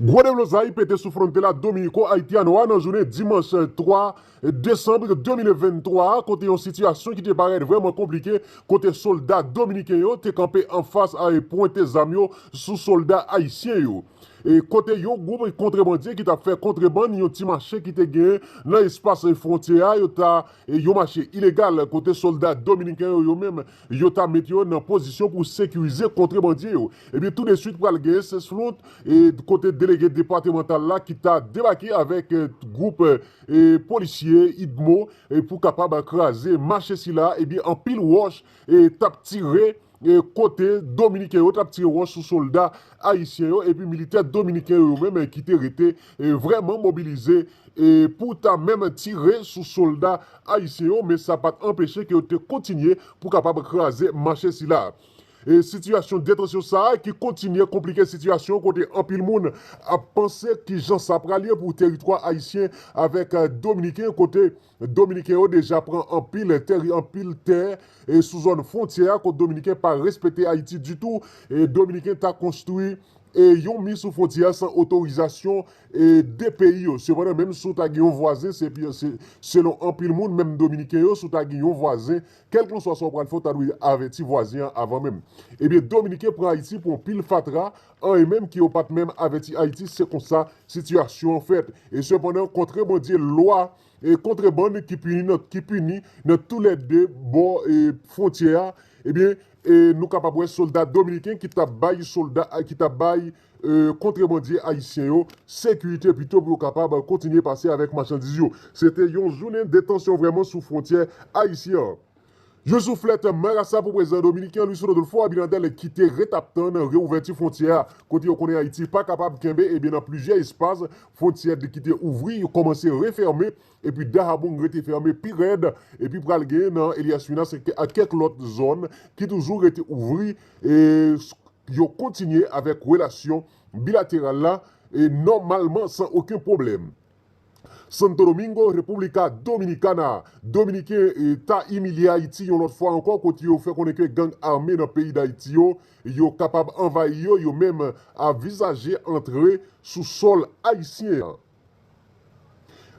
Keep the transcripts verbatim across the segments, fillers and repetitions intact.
Gwo deblozay pete sou fwontyè Dominico-Haitiano a nan jounen dimanch twa desanm de mil venntwa a, kote yon sitiyasyon ki te parèt vrèman konplike, kote sòlda dominiken yo te kanpe anfas a e pwente zam yo sou sòlda ayisyen yo. E kote yon gwoup kontrebandye ki t ap fè kontrebann yon ti mache ki te genyen nan espas fwontyè a, yo ta e yon mache ilegal kote sòlda dominiken yo, yo menm, yo ta met yo nan pozisyon pou sekirize kontrebandye yo. Ebyen, tou de swit pral gen sesflont e kote delege depatmantal la ki ta debake avèk e, gwoup e, polisye idmo e pou kapab kraze mache sila. Ebyen, anpil wòch e t ap tire e kote dominiken yo t ap tire wòch sou sòlda ayisyen yo, epi militè dominiken yo, yo menm e, ki te rete e vrèman mobilize e pou ta menm tire sou sòlda ayisyen yo, men sa pa t anpeche ke yo te kontinye pou kapab kraze mache sila. E sitiyasyon detansyon sa a ki kontinye konplike sitiyasyon kote anpil moun ap panse ki jan sa pral ye pou teritwa ayisyen avèk e, dominiken, kote dominiken yo deja pran anpil tè, anpil tè e sou zòn fwontyè a, kote dominiken pa respekte Ayiti ditou e dominiken ta konstwi e yon mi sou fwontyè a san otorizasyon e de peyi yo. Sepandan, menm si w ta gen yon vwazen, se pi, se, selon anpil moun, menm dominiken yo, si w ta gen yon vwazen, kèlkanswa sa w pral fè, w ta dwe avèti vwazen an avan menm. Ebyen, dominiken pran Ayiti pou yon pil fatra, an e menm ki yo pa t menm avèti Ayiti, se konsa sitiyasyon an fèt. E sepandan, kontrebandye lwa e kontrebann ki pini nan, ki pini nan toulède bò e fwontyè a, ebyen, e nou kapab wè sòlda dominiken ki t ap bay sòlda, ki t ap bay e, kontrebandye ayisyen yo sekirite pito pou yo kapab kontinye pase avèk machandiz yo. Se te yon jounen de tansyon vrèman sou fwontyè ayisyen an. Jou souflèt marasa pou prezidan dominiken Luis Rodolfo Abinader ki te ret ap tann reouvèti fwontyè a, kote yo konnen Ayiti pa kapab kenbe, ebyen nan plizyè espas, fwontyè ki te ouvri, yo kòmanse refèmen, epi Dajabón rete fèmen pi rèd, epi pral gen nan Elías Piñas ak kèk lòt zòn ki toujou rete ouvri, e yo kontinye avèk relasyon bilateral la e nòmalman san okenn pwoblèm. Santo Domingo, República Dominicana, Dominiken e ta imilye Ayiti yon lòt fwa ankò, kote yo fè konnen ke gang ame nan peyi Dayiti yo, yo kapab anvayi yo, yo menm anvizaje antre sou sòl ayisyen an.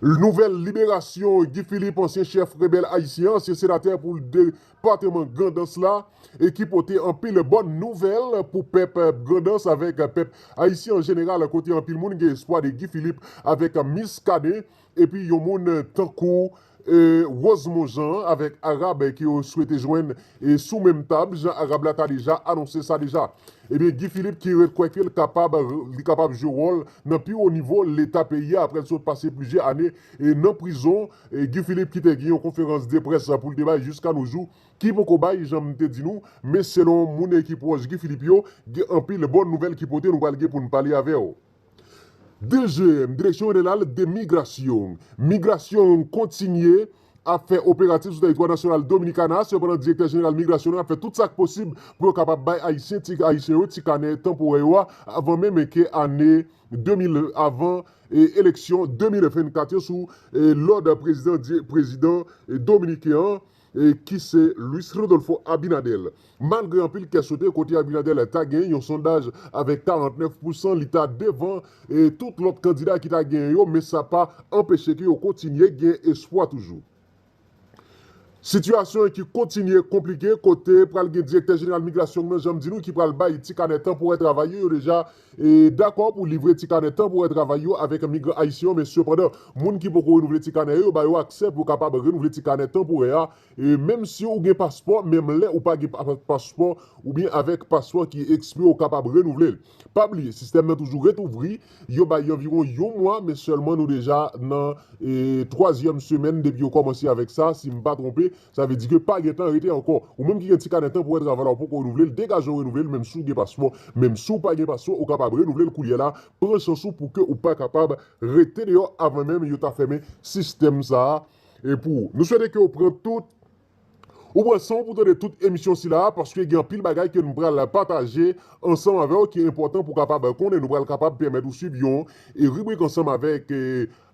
Nouvèl liberasyon Guy Philippe, ansyen chèf rebèl ayisyen, ansyen senatè pou depatman Grandans la, e ki pote anpil bòn nouvèl pou pèp Grandans avèk pèp ayisyen an jeneral, kote anpil moun gen espwa de Guy Philippe avèk Muscadin, epi yon moun tankou e, Rosemond Jean avèk Arab ke yo swete jwenn e sou menm tab, jan Arab la ta deja anonse sa deja. Ebyen, Guy Philippe ki ret kwè ke l kapab, li kapab jwe wòl nan pi wo nivo Leta peyi a, apre l sot pase plizyè ane e nan prizon. E Guy Philippe ki te gen yon konferans de près pou l te bay jiska nou jou, ki poko bay, jan m te di nou, men selon moun ki pwòch Guy Philippe yo, gen anpil bòn nouvèl ki pote, nou pral gen pou n pale avè w. D G M, Direksyon Jeneral de Migrasyon. Migrasyon kontinye ap fè operatif sou teritwa nasyonal Dominikana, sepandan Direktè Jeneral Migrasyon an ap fè tout sa k posib pou yo kapab bay Ayisyen, ti Ayisyen yo, ti kanè tanporè yo a, avan menm ke ane de mil, avan e, eleksyon de mil vennkat yo sou e, lòd prezidan, di- prezidan e, dominiken an, e, ki se Luis Rodolfo Abinader. Malgre anpil kè sote kote Abinader ta gen yon sondaj avèk karantnèf pousan, li ta devan e, tout lòt kandida ki ta gen yo, men sa pa anpeche ke yo kontinye gen espwa toujou. Sitiyasyon ki kontinye konplike kote pral gen direktè jeneral migrasyon nan, jan m di nou, ki pral bay ti kanè tanporè travay yo, yo deja e, dakò pou livre ti kanè tanporè travay yo avèk migran ayisyen yo, men sepandan, moun ki poko renouvle ti kanè yo, yo ba yo aksè pou yo kapab renouvle ti kanè tanporè a. E menm si ou gen paspò, menm lè ou pa gen pa- paspò, oubyen avèk paspò ki ekspire, ou kapab renouvle l. Pa bliye, sistèm nan toujou ret ouvri, yo bay anviwon yon mwa, men sèlman nou deja nan e, twazyèm semèn depi yo kòmanse avèk sa, si m pa twonpe, sa vle di ke pa gen tan rete ankò. Ou menm ki gen ti kanè tanporè travay la, ou poko renouvle l, degaje w renouvle l, menm si w gen paspò, menm si w pa gen paspò, ou kapab renouvle l kounye a la, pran chans ou pou ke ou pa kapab rete deyò avan menm yo ta fèmen sistèm sa a e, pou ou. Nou swete ke w pran tout Ou pran san w pou tande tout emisyon sila a, paske gen anpil bagay ke nou pral pataje ansanm avè w ki enpòtan pou w kapab konnen. Nou pral kapab pèmèt ou swiv yon e, ribrik ansanm avèk e,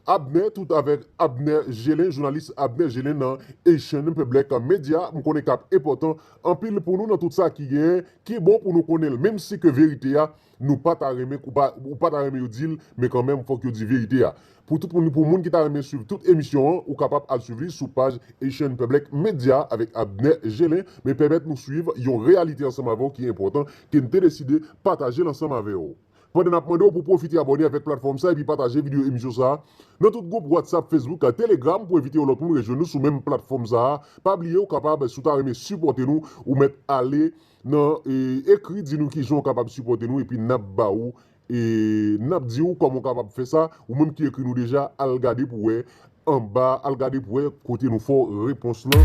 Abner, tout avèk Abner Gelin, jounalis Abner Gelin nan Haitian Public Media, m konnen k ap enpòtan anpil pou nou nan tout sa ki genyen, ki bon pou nou konnen l, menm si ke verite a, nou pa ta renmen, ou pa, ou pa ta renmen yo di l, men kanmenm, fòk yo di verite a. Pou tout moun, pou moun ki ta renmen swiv tout emisyon an, ou kapab al swiv li sou paj Haitian Public Media avèk Abner Gelin, men pèmèt nou swiv yon reyalite ansanm avè w ki enpòtan, ke n te deside pataje l ansanm avè w. Pandan n ap mande w pou pwofite abòne avèk platfòm sa epi pataje videyo emisyon sa a nan tout gwoup WhatsApp, Facebook ak Telegram pou envite yon lòt moun rejwenn nou sou menm platfòm sa a. Pa bliye, ou kapab, si w ta renmen sipòte nou, ou mèt ale nan, e, ekri, di nou kijan w kapab sipòte nou, epi n ap ba ou, e, n ap di w kòman w kapab fè sa. Ou menm ki ekri nou deja, al gade pou wè anba, al gade pou wè kote nou fè w repons lan.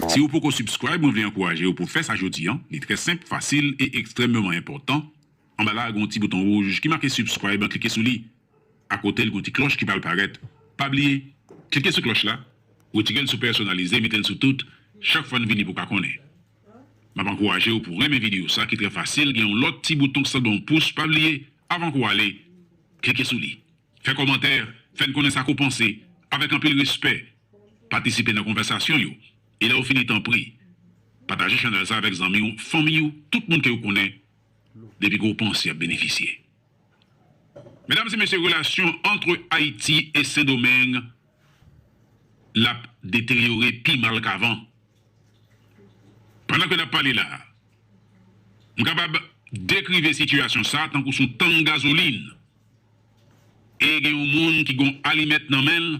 Si ou poko subscribe, mwen vle ankouraje w pou fè sa jodi an. Li trè senp, fasil e ekstrèmeman enpòtan. Anba la a, gen yon ti bouton wouj ki make subscribe, klike sou li. Akote l, gen yon ti klòch ki pral parèt. Pa bliye, klike sou klòch la, retire l sou pèsonalize, mete l sou tout. Chak fwa n vini pou w ka konnen. M ap ankouraje w pou w renmen videyo sa ki trè fasil, gen yon lòt ti bouton k sanble yon pous, pa bliye, avan ke w ale, klike sou li. Fè kòmantè, fè n konnen sa ke w panse, avèk anpil respè. Patisipe nan konvèsasyon yo. E lè w fini, tanpri, pataje chanèl sa avèk zanmi w, fanmi w, tout moun ke w konnen, depi ke w panse y ap benefisye. Medam e mesye, relasyon ant Ayiti e Sendomeng, l ap deteryore pi mal k avan. Pandan ke n ap pale la a, m kapab dekrive sitiyasyon sa a tankou s on tank gazolin. E gen yon moun ki gen yon alimèt nan men l,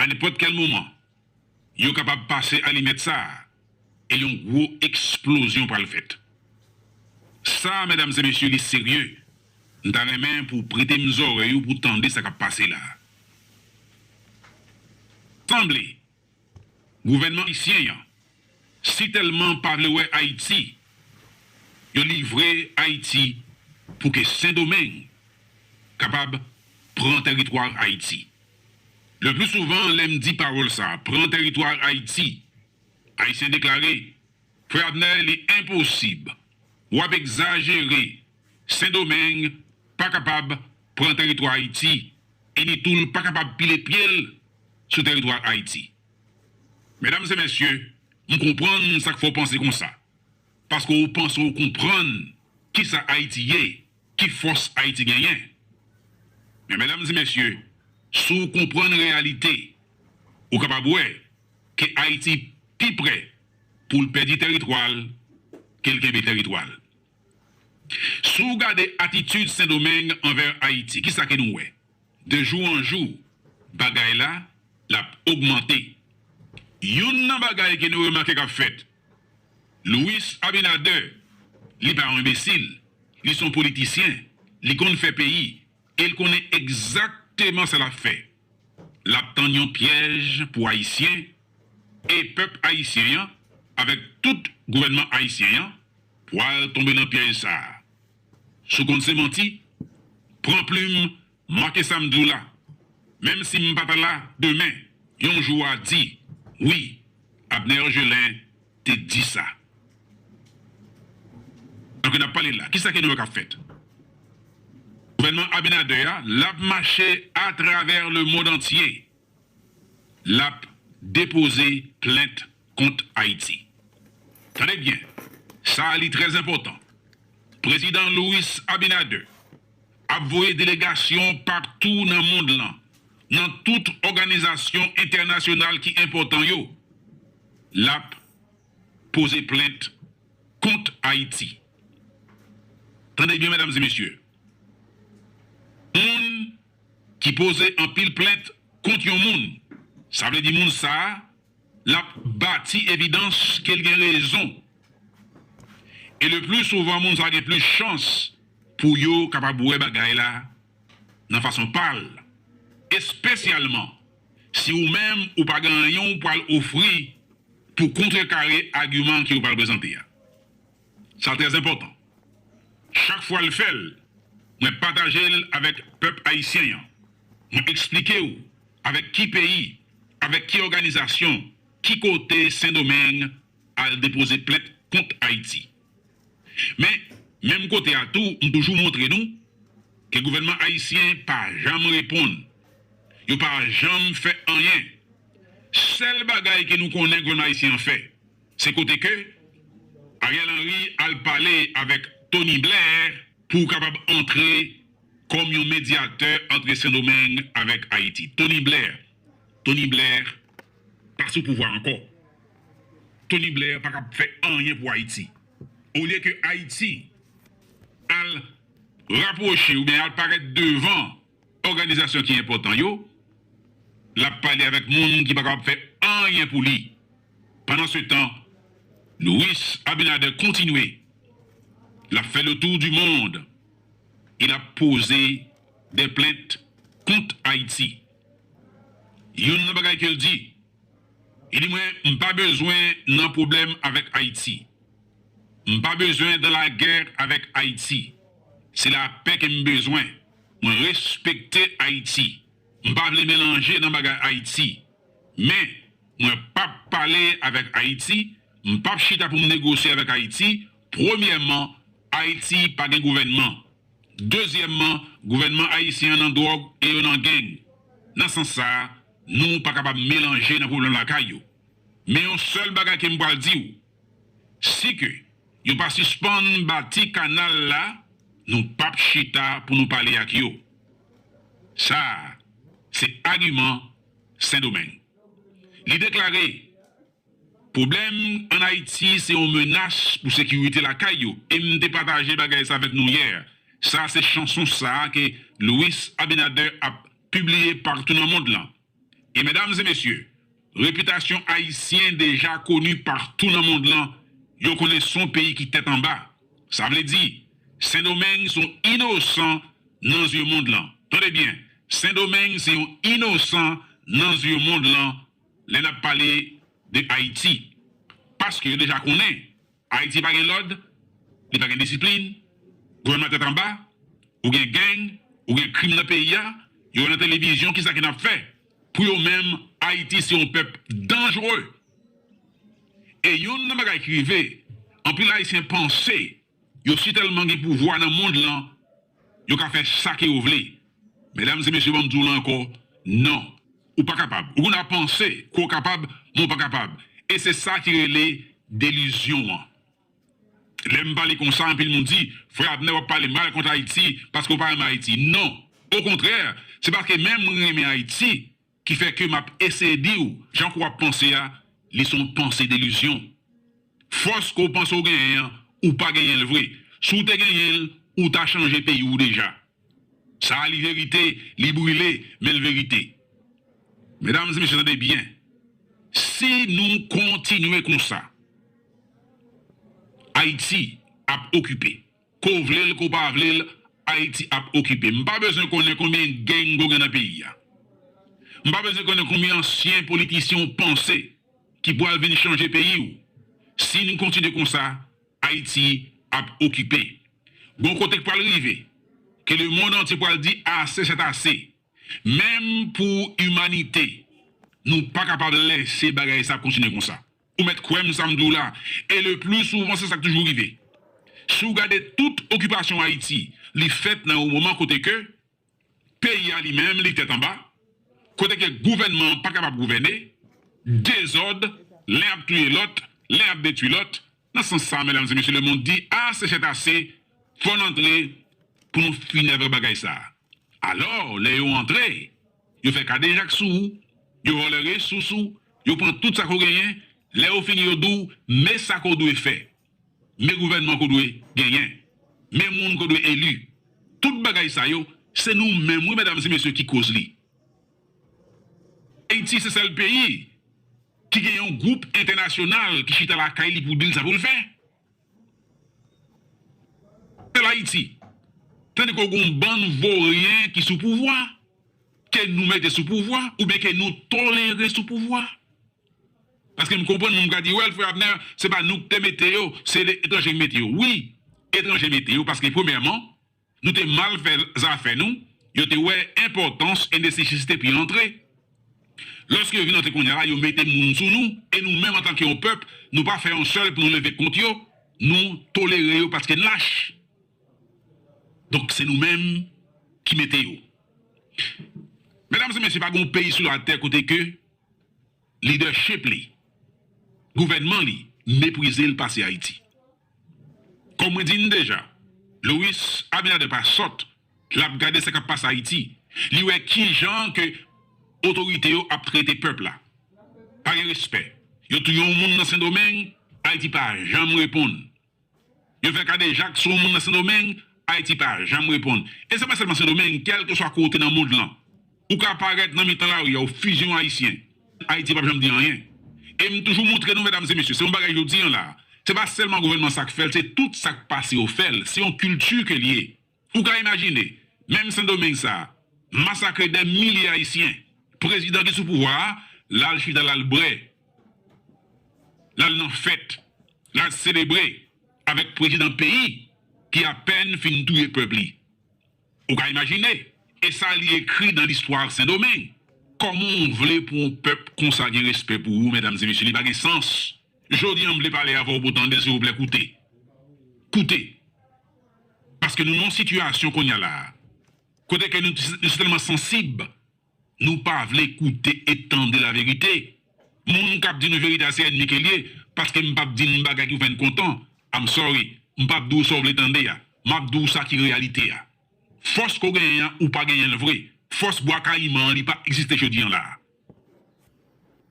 a nenpòt kèl moman, yo kapab pase alimèt sa a, e yon gwo eksplozyon pral fèt. Sa a, medam e mesye, li serye. M ta renmen pou w prete m zòrèy ou pou w tande sa k ap pase la a. Sanble, gouvènman ayisyen an sitèlman pa vle wè Ayiti, yo livre Ayiti pou ke Sendomeng kapab pran tèritwa Ayiti. Le pli souvan, lè m di pawòl sa a, pran tèritwa Ayiti, Ayisyen deklare, Frè Abner, li enposib. W ap egzajere. Sendomeng pa kapab pran tèritwa Ayiti, e ni tou l pa kapab pile pye l sou tèritwa Ayiti. Medam e mesye, m konprann sa k fè w panse konsa. Paske w panse w konprann kisa Ayiti ye, ki fòs Ayiti genyen. Men, medam e mesye, si w konprann reyalite, ou kapab wè ke Ayiti pi prè pou l pèdi tèritwa l ke l kenbe tèritwa l. Si w gade atitid Sendomeng anvè Ayiti, kisa ke nou wè? De jou an jou, bagay la, l ap ogmante. Youn nan bagay ke nou remake k ap fèt, Luis Abinader, li pa yon enbesil, li s on politisyen, li konn fè peyi, e l konnen egzakteman sa l ap fè. L ap tann yon pyèj pou Ayisyen, e pèp ayisyen an, avèk tout gouvènman ayisyen an, pral tonbe nan pyèj sa a. Si w konn se manti, pran plim, make sa m di w la. Menm si m pa ta la demen, yon jou w a di, wi, Abner Gelin te di sa. Donk, n ap pale la. Kisa ke nou wè k ap fèt? Gouvènman Abinader a, l ap mache atravè lemonn antye. L ap depoze plent kont Ayiti. Tande byen, sa a li trè enpòtan. Prezidan Luis Abinader ap voye delegasyon patou nan mond lan, nan tout òganizasyon entènasyonal ki enpòtan yo. L ap poze plent kont Ayiti. Tande byen, medam e mesye. Moun ki poze anpil plent kont yon moun, sa vle di moun sa a, l ap bati evidans ke l gen rezon. E le pli souvan, moun sa a gen plis chans pou yo kapab wè bagay la nan fason pa l, espesyalman si ou menm ou pa gen anyen ou pral ofri pou kontrekare agiman ke yo pral prezante a. Sa trè enpòtan. Chak fwa l fè l, mwen pataje l avèk pèp ayisyen an. Mwen eksplike w avèk ki peyi, avèk ki òganizasyon, ki kote Sendomeng al depoze plent kont Ayiti. Men, menm kote a tou, m toujou montre nou, ke gouvènman ayisyen pa janm reponn. Yo pa janm fè anyen. Sèl bagay ke nou konnen gouvènman ayisyen an fè, se kote ke Ariel Henry al pale avèk Tony Blair pou kapab antre kòm yon medyatè antre Sendomeng avèk Ayiti. Tony Blair, Tony Blair pa sou pouvwa ankò. Tony Blair pa kab fè anyen pou Ayiti. Olye ke Ayiti al rapwoche oubyen al parèt devan òganizasyon ki enpòtan yo, l ap pale avèk moun ki pa kapab fè anyen pou li. Pandansetan, Luis Abinader kontinye. L ap fè le tour du monde. Il a posé des plaintes kont Ayiti. Youn nan bagay ke l di, li di mwen, m pa bezwen nan pwoblèm avèk Ayiti. M pa bezwen dans la guerre avec Haïti. Se lapè ke m bezwen. Mwen respekte Ayiti. M pa vle melanje nan bagay Ayiti. Men, mwen p ap pale avèk Ayiti, m p ap chita pou m negosye avèk Ayiti. Premyèman, Ayiti pa gen gouvènman. Dezyèmman, gouvènman ayisyen an nan dwòg e yo nan gang. Nan sans sa a, nou pa kapab melanje nan pwoblèm lakay yo. Men yon sèl bagay ke m pral di w, si ke yo pa sispann bati kanal la, nou p ap chita pou nou pale ak yo. Sa a, se agiman Sendomeng. Li deklare, pwoblèm ann Ayiti se yon menas pou sekirite lakay yo, e m te pataje bagay sa avèk nou yè. Sa se chanson sa a ke Luis Abinader ap pibliye patou nan mond lan. E medam e mesye, repitasyon ayisyen deja koni patou nan mond lan, yo konnen se yon peyi ki tèt anba. Sa vle di, Sendomeng se yon inosan nan zye mond lan. Tande byen, Sendomeng se yon inosan nan zye mond lan lè n ap pale de Ayiti. Paske yo deja konnen, Ayiti pa gen lòd, li pa gen disiplin, gouvènman tèt anba, ou gen gang, ou gen krim nan peyi a, yo wè nan televizyon kisa ke n ap fè. Pou yo menm, Ayiti se yon pèp danjere. E youn nan bagay ki rive, anpil Ayisyen panse yo si tèlman gen pouvwa nan mond lan, yo ka fè sa ke yo vle. Medam e mesye, ban m di w la ankò, non, ou pa kapab. Ou konn ap panse ke w kapab, men w pa kapab. E se sa ki rele delizyon an. Lè m pale konsa, anpil moun di, Frè Abner, w ap pale mal kont Ayiti paske w pa renmen Ayiti. Non, okontrè, se paske menm mwen renmen Ayiti ki fè ke m ap eseye di w, jan ke w ap panse a, li se yon panse delizyon. Fòs ke w panse w genyen an, ou pa genyen l vre. Si w te genyen l, ou ta chanje peyi w deja. Sa a, li verite, li brile, men l verite. Medam e mesye, tande byen. Si nou kontinye konsa, Ayiti ap okipe. Ke w vle l, ke w pa vle l, Ayiti ap okipe. M pa bezwen konnen konbyen gang ke w gen nan peyi a. M pa bezwen konnen konbyen ansyen politisyen w panse ki pral vin chanje peyi w. Si n kontinye konsa, Ayiti ap okipe. Gon kote k pral rive, ke lemonn antye pral di ase sèt ase. Menm pou imanite, nou pa kapab lèse bagay sa kontinye konsa. Ou mèt kwè m sa m di w la, e le pli souvan se sa k toujou rive. Si w gade tout okipasyon Ayiti, li fèt nan yon moman kote ke peyi a li menm li tèt anba, kote ke gouvènman an pa kapab gouvène, dezòd, len ap touye lòt, len ap detwi lòt. Nan sans sa, medam e mesye, lemonn di ase sèt ase, fò n antre pou nou fini avèk bagay sa a. Alò, lè yo antre, yo fè kadejak sou ou, yo vòlè resous ou, yo pran tout sa ke w genyen, lè yo fini yo di w, men sa ke w dwe fè, men gouvènman ke w dwe genyen, men moun ke w dwe eli. Tout bagay sa yo, se nou menm wi, medam e mesye, ki koz li. Ayiti se sèl peyi ki gen yon gwoup entènasyonal ki chita lakay li pou di l sa pou l fè. Sèl Ayiti. Tandiske w gen yon bann voryen ki sou pouvwa, ke nou mete sou pouvwa, oubyen ke nou tolere sou pouvwa. Paske m konprann moun ka di, wè, Frè Abner, se pa nou ki te mete yo, se etranje ki mete yo. Wi, etranje mete yo, paske premyèman, nou te mal fè zafè nou, yo te wè enpòtans e nesesite pou yo antre. Lòske yo vin antre kounye a la, yo mete moun sou nou, e nou menm antanke yon pèp, nou pa fè yon sèl pou nou leve kont yo, nou tolere yo paske n lach. Donk, se nou menm ki mete yo. Medam e mesye, pa gen yon peyi sou latè kote ke lidèchip li, gouvènman li, meprize l pase Ayiti. Kòm mwen di n deja, Luis Abinader pa sòt, l ap gade sa k ap pase Ayiti. Li wè kijan ke otorite yo ap trete pèp la. Pa gen respè. Yo touye yon moun nan Sendomeng, Ayiti pa janm reponn. Yo fè kadejak sou yon moun nan Sendomeng, Ayiti pa janm reponn. E se pa sèlman Sendomeng, kèlkeswa kote nan mond lan. Ou ka parèt nan mitan lari a, ou fiziye yon Ayisyen. Ayiti p ap janm di anyen. E m toujou montre nou, medam e mesye, se yon bagay jodi an la. Se pa sèlman gouvènman sa k fè l, se tout sa k pase yo fè l. Se yon kilti ke l ye. Ou ka imajine, menm Sendomeng sa a, masakre dè milye Ayisyen, prezidan ki sou pouvwa a, l al chita, l al bwè, l al nan fèt, l al selebre avèk prezidan peyi ki apèn fin touye pèp li. Ou ka imajine, e sa li ekri nan listwa Sendomeng. Kòman w vle pou yon pèp konsa gen respè pou ou, medam e mesye, li pa gen sans. Jodi an, m vle pale avè w pou w tande, silvouplè, koute. Koute. Paske nou nan yon sitiyasyon kounye a la a, kote ke nou, nou sitèlman sansib, nou pa vle koute e tande laverite. Moun k ap di nou verite a se ènmi ke l ye, paske m p ap di n bagay ki pou fè n kontan. I'm sorry, m p ap di w sa w vle tande a, m ap di w sa ki reyalite a. Fòs ke w genyen an, ou pa genyen l vre. Fòs Bwa Kayiman an, li pa egziste jodi an la a.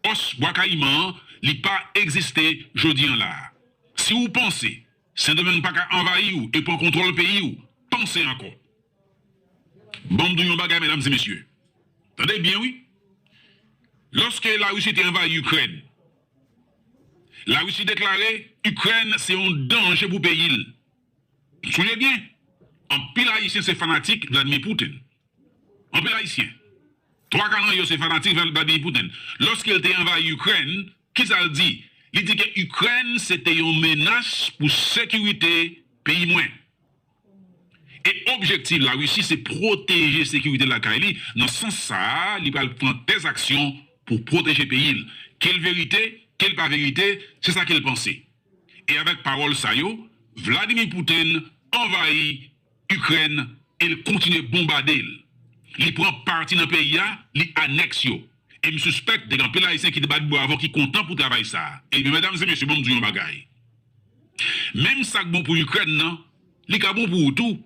Fòs Bwa Kayiman an, li pa egziste jodi an la a. Si w panse Sendomeng pa ka anvayi w e pran kontwòl peyi w, panse ankò. Ban m di w yon bagay, medam e mesye. Tande byen, wi. Lòske Larisi te anvayi Ikrèn, Larisi deklare Ikrèn se yon danje pou peyi l. Sonje byen, anpil Ayisyen se fanatik Vladimir Putin. Anpil Ayisyen. Twa ka nan yo se fanatik Vladimir Putin. Lòske l te anvayi Ikrèn, kisa l di? Li di ke Ikrèn se te yon menas pou sekirite peyi mwen. E objektif Larisi se pwoteje sekirite lakay li. Nan sans sa a, li pral pran dèzaksyon pou pwoteje peyi l. Ke l verite, ke l pa verite, se sa ke l panse. E avèk pawòl sa yo, Vladimir Putin anvayi Ikrèn e l kontinye bonbade l. Li pran pati nan peyi a, li anèks yo. E m sispèk te gen anpil Ayisyen ki te bat bwa avè w ki kontan pou travay sa a. Ebyen, medam e mesye, ban m di w yon bagay. Menm sa k bon pou Ikrèn nan, li ka bon pou ou tou.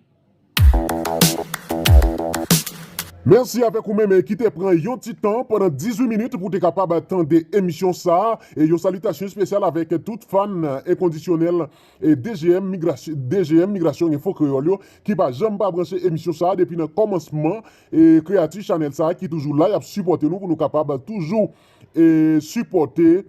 Mèsi avèk ou menm ki te pran yon ti tan pandan dizuit minit pou te kapab tande emisyon sa a. E yon salitasyon espesyal avèk tout fan enkondisyonèl e D G M Migrasyon, D G M Migrasyon Enfo Kreyòl yo ki pa janm pa branche emisyon sa a depi nan kòmansman e kreyati chanèl sa a ki toujou la y ap sipòte nou pou nou kapab toujou e sipòte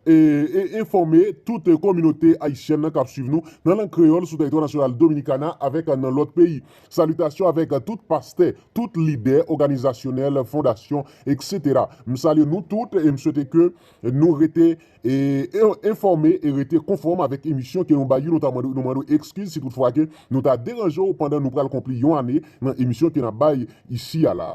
e, e enfòme tout kominote ayisyèn nan k ap swiv nou nan lang kreyòl sou tèritwa nasyonal Dominikana avèk nan lòt peyi. Salitasyon avèk tout pastè, tout lidè òganizasyonèl, fondasyon, etsetera. M salye nou tout e m swete ke nou rete e, e enfòme e rete konfòm avèk emisyon ke nou bay yo. Nou ta mande, nou mande w ekskiz si toutfwa ke nou ta deranje w pandan nou pral konpli yon ane nan emisyon ke n ap bay isi a la.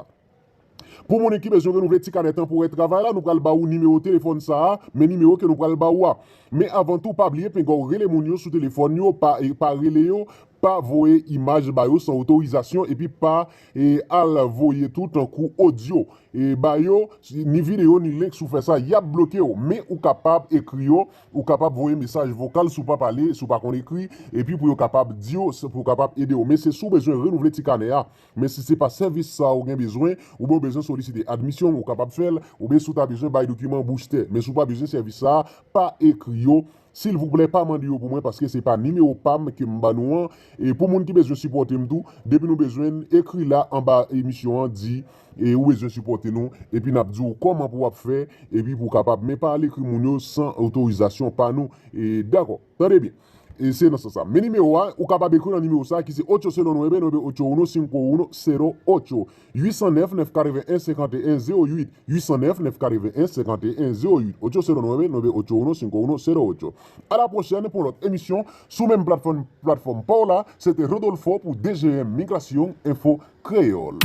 Pou moun ki bezwen renouvle ti kanè tanporè travay la, nou pral ba ou nimewo telefòn sa a, men nimewo ke nou pral ba ou a. Men avan tou, pa bliye pinga w rele moun yo sou telefòn yo, pa, e, pa rele yo, pa voye imaj ba yo san otorizasyon, epi pa e, al voye tou tankou odyo e, ba yo, ni videyo, ni link si w fè sa, y ap bloke w. Men ou kapab ekri yo, ou kapab voye mesaj vokal si w pa pale, si w pa konn ekri, epi pou yo kapab di w, pou yo kapab ede w. Men se si w bezwen renouvle ti kanè a. Men si se pa sèvis sa a ou gen bezwen, oubyen ou bezwen solisite admisyon, ou kapab fè l, oubyen si w ta bezwen bay dokiman boustè. Men si w pa bezwen sèvis sa a, pa ekri yo. Silvouplè, pa mande yo pou mwen paske se pa nimewo pa m ke m ba nou an. E pou moun ki bezwen sipòte m tou, depi nou bezwen n, ekri la anba emisyon an, di e ou bezwen sipòte nou, epi n ap di w kòman pou w ap fè, epi pou w kapab, men pa al ekri moun yo san otorizasyon pa nou. E dakò, tande byen. E se nan sans sa. Men nimewo a, ou kapab ekri nan nimewo sa a ki se ocho cero nueve, nueve ocho uno, cinco uno cero ocho. Uit san nèf, nèf katreven en, senkanteyen zewo uit. Uit san nèf, nèf katreven en, senkanteyen zewo uit. Ocho cero nueve, nueve ocho uno, cinco uno cero ocho. A la pwochèn pou lòt emisyon sou menm platfòm, platfòm pa w la. Se te Rodolfo pou D G M Migrasyon Enfo Kreyòl.